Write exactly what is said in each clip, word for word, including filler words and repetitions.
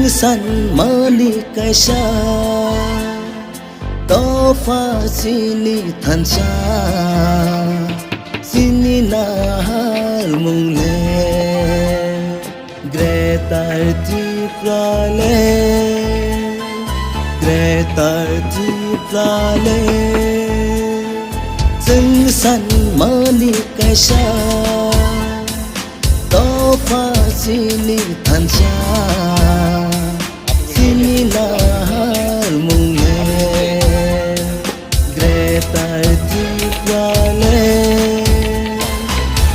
Sanmani kaisa topha chini thansa, chini naharmung le Greater Tipraland, Greater Tipraland. Chwng sanmani kaisa topha chini thansa, chini naharmung le Greater Tipraland,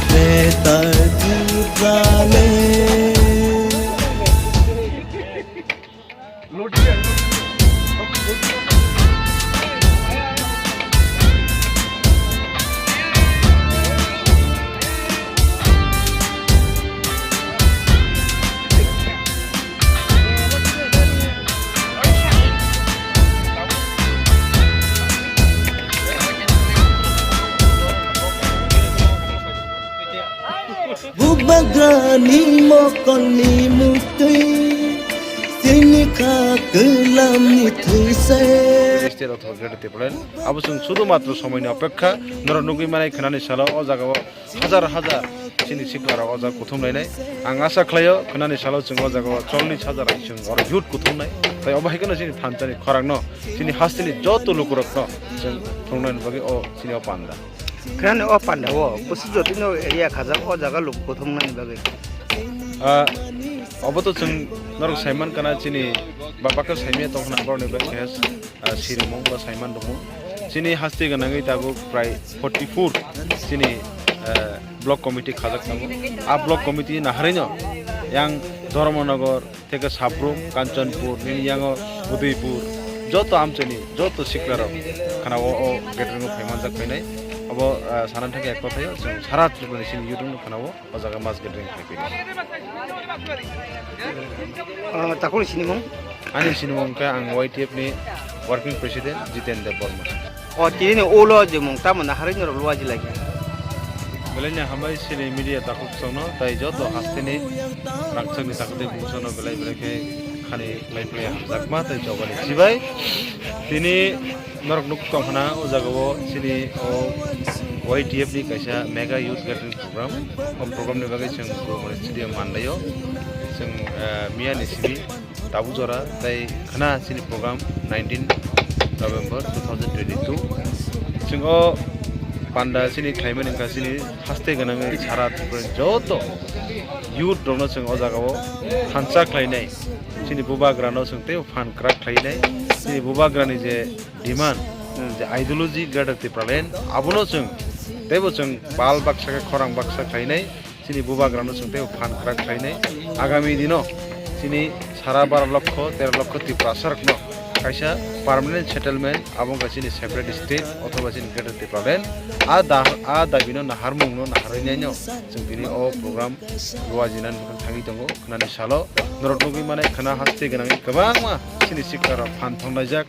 Greater Tipraland. Bubagrani mokolni muktwi, chini kha kwlamni thwi se. State of Greater Tipraland. Abo chwng sudu matro somoini opekha, norok nugwi manai khwnani salo o jagao hajar hajar chini siklarok o jaga kuthum lainai. Ang asa khlaio khwnani salo chwng o jagao chollish hajar chwng oro youth kuthumnai. Tai obo hai kheno chini thansani khorangno, chini hasteni joto lukurokno chwng thwngnaini bagwi o chini o panda. Khwnani o panda o kusu jotino area khajak o jaga luk kuthumnani bagwi. Ah, obo to chwng norok saiman kana chini baba khe saimya tongkhna borokni bagwi khe, ah, sirimung ba saiman rwmung. Chini haste gwnangwi tabuk prai forty four chini, ah, block committee khajak tongo. A block committee naharino yang Dharmanagar, Tei khe Sabrum, Kanchanpur, nini yango Udaipur, joto amchaini, joto siklarok khana o, o gathering o phai manjak phainai. Abo, ah, sana thangkhe ek kothayo, chwng sara Tripura ni sini YouTube no khana o, o jaga mass gathering khai phainai. Ah, takuni sinimung? Ani sinimung khe ang Y T F ni working president Jiten Dev Borma. O tini ni ulo jemung tamo naharwi norok luaji lai kha. Belai ni hambai chini media takhuk chwngno tai joto hasteni rangchakni takhuk tei bumsano belai belai khe khani lai phlai hamjakma tei jobani chibai. Tini norok nuk tong khna o jagao chini o Y T F ni kaisa mega youth gathering program. O program ni bagwi chwng Gurumani Stadium manlaio. Chwng, eh, miya ni simi tabuk jora tei khna chini program nineteen November two thousand twenty-two. Chwng o panda chini khlaimani wngkha chini haste gwnangwi sara Tripura ni joto youth rokno chwng o jagao thansa khlainai. Chini bubagrano chwng teibo phan kwrak khlainai. Chini bubagrani je demand, hmm, je ideology Greater Tipraland, abono chwng teibo chwng bal baksa khe khorang baksa khlainai. Chini bubagrano chwng teibo phan kwrak khlainai. Agami dino chini sara baro lokho, tero lokho Tiprasarokno kaisa permanent settlement, abo wngkha chini separate state othoba chini Greater Tipraland. A da, a dabino naharmungno naharwi naino chwng tini o program luajinani bwkhak thangwi tongo. Khwnani salo norok nugwi manai khwna haste gwnangwi kwbangma chini siklarok phan thonglaijak.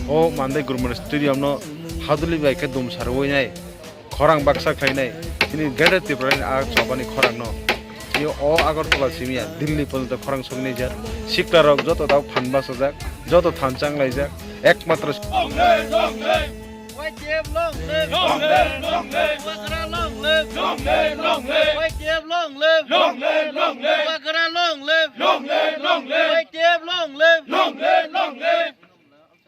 O Mandai Gurmani Stadium no haduli bai khe dumsarwi nai. Khorang baksa khlainai, chini Greater Tipraland a chobani khorangno. Tei o Agartala simiya Delhi porjonto khorang sognaijak. Siklarok joto tabuk phan bachajak, joto thansa wnglaijak. Ekmatro Long live, long live. Y T F long live. Long live, long live. Bubagra long live. Long live, long live. Y T F long live. Long live, long live. Bubagra long live. Long live, long live. Y T F long live. Long live, long live.